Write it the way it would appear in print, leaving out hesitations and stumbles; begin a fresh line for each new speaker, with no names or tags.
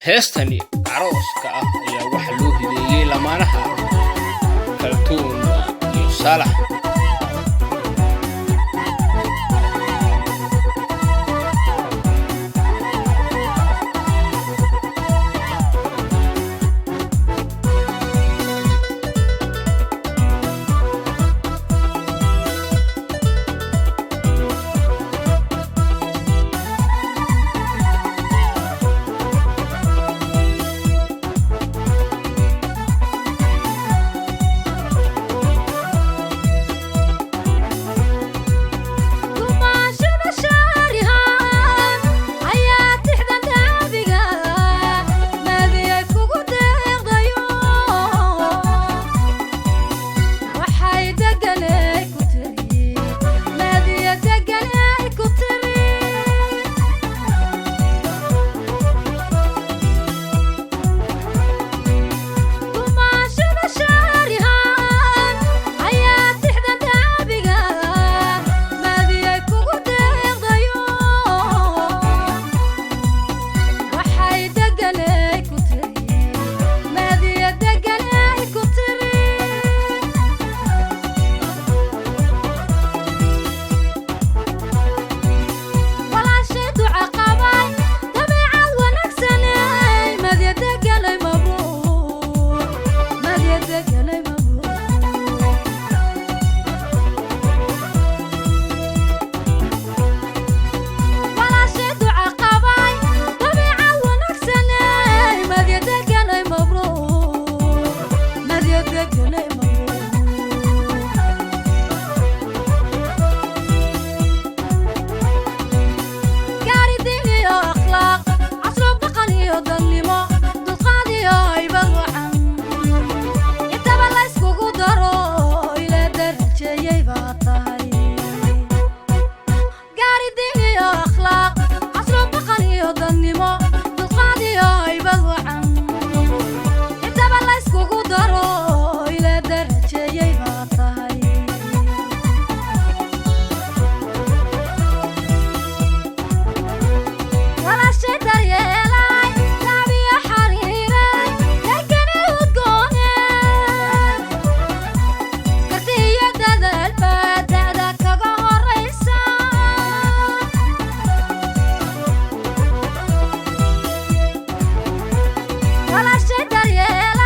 Heestani arooska ah ayaa waxaa loo hideeyey lamaanaha Kaltuun iyo Saalax.
Dumaashada shaarihan ayaa tixdan daabiga maadiyay kugu deeqdayo, waxay deganay ku tiri, maadiya deganay ku tiri. Dumaashada shaarihan ayaa tixdan daabiga maadiyay kugu deeqdayo, waxay deganay ku tiri, maadiya deganay ku tiri. Walaashay duca qabay, dabeecad wanaagsanay, madya deganay mabruur, madya deganay mabruur. Walaashay duca qabay, dabeecad wanaagsanay, madya deganay mabruur, madya deganay mabruur. Gaari diin iyo akhlaaq, casrub dhaqan iyo dadnimo, dulqaad iyo haybad wacan, intaba la yskugu daro ila darajeeyey baa tahay. Gaari diin iyo akhlaaq, casrub dhaqan iyo dadnimo, dulqaad iyo haybad wacan, intaba la yskugu daro ila darajeeyey baa tahay. Walaashay daryeelay, daabiyo xariiray, deganay udgoone, karti iyo dadaal baa da'da kaga horaysa. Walaashay daryeelay.